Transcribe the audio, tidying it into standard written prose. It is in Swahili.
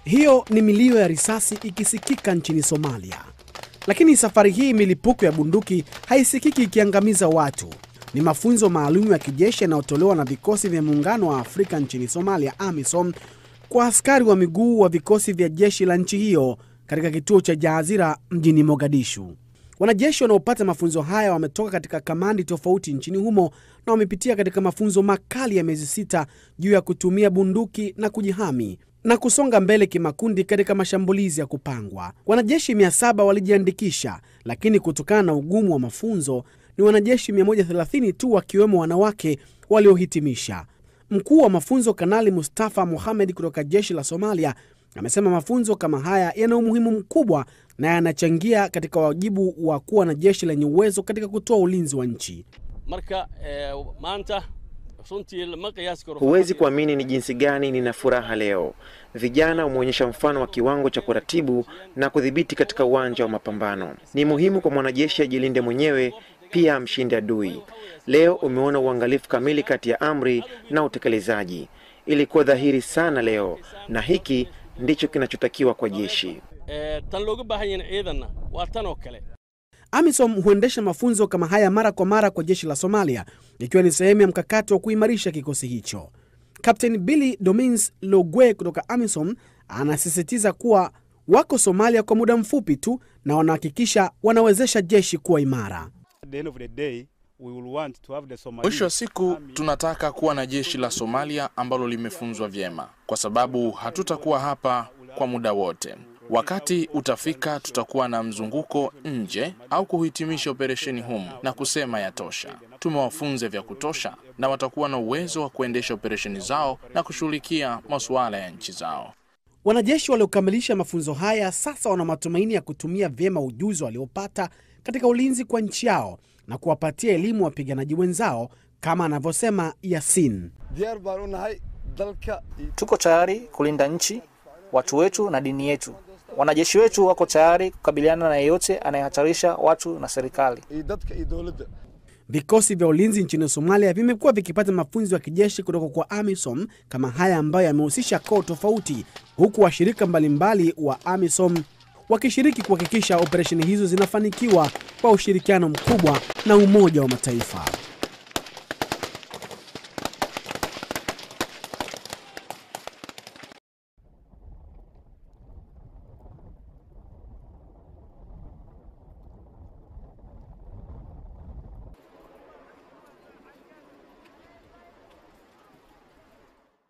Hiyo ni milio ya risasi ikisikika nchini Somalia. Lakini safari hii milipuko ya bunduki haisikiki ikiangamiza watu. Ni mafunzo maalum ya kijeshi yanayotolewa na vikosi vya Muungano wa Afrika nchini Somalia, AMISOM, kwa askari wa miguu wa vikosi vya jeshi la nchi hiyo katika kituo cha Jaazira mjini Mogadishu. Wanajeshi wanaopata mafunzo haya wametoka katika kamandi tofauti nchini humo na wamepitia katika mafunzo makali ya miezi 6 juu ya kutumia bunduki na kujihami na kusonga mbele kimakundi katika mashambulizi ya kupangwa. Wanajeshi 700 walijiandikisha, lakini kutokana na ugumu wa mafunzo ni wanajeshi 130 tu wakiwemo wanawake waliohitimisha. Mkuu wa mafunzo Kanali Mustafa Mohamed kutoka jeshi la Somalia amesema mafunzo kama haya yana umuhimu mkubwa na yanachangia katika wajibu wa kuwa na jeshi lenye uwezo katika kutoa ulinzi wa nchi. Huwezi kuamini ni jinsi gani nina furaha leo. Vijana wameonyesha mfano wa kiwango cha kuratibu na kudhibiti katika uwanja wa mapambano. Ni muhimu kwa mwanajeshi ajilinde mwenyewe, pia amshinde adui. Leo umeona uangalifu kamili kati ya amri na utekelezaji. Ilikuwa dhahiri sana leo, na hiki ndicho kinachotakiwa kwa jeshi. AMISOM huendesha mafunzo kama haya mara kwa mara kwa jeshi la Somalia, ikiwa ni sehemu ya mkakati wa kuimarisha kikosi hicho. Captain Billy Domins Logwe kutoka AMISOM anasisitiza kuwa wako Somalia kwa muda mfupi tu na wanahakikisha wanawezesha jeshi kuwa imara. Mwisho wa siku tunataka kuwa na jeshi la Somalia ambalo limefunzwa vyema, kwa sababu hatutakuwa hapa kwa muda wote. Wakati utafika tutakuwa na mzunguko nje au kuhitimisha operesheni humu na kusema yatosha. Tumewafunza vya kutosha na watakuwa na uwezo wa kuendesha operesheni zao na kushughulikia masuala ya nchi zao. Wanajeshi waliokamilisha mafunzo haya sasa wana matumaini ya kutumia vyema ujuzi waliopata katika ulinzi kwa nchi yao na kuwapatia elimu wapiganaji wenzao, kama anavyosema Yasin. Tuko tayari kulinda nchi, watu wetu na dini yetu. Wanajeshi wetu wako tayari kukabiliana na yeyote anayehatarisha watu na serikali. Vikosi vya ulinzi nchini Somalia vimekuwa vikipata mafunzo ya kijeshi kutoka kwa AMISOM kama haya ambayo yamehusisha koo tofauti, huku washirika mbalimbali wa AMISOM wakishiriki kuhakikisha operesheni hizo zinafanikiwa kwa ushirikiano mkubwa na Umoja wa Mataifa.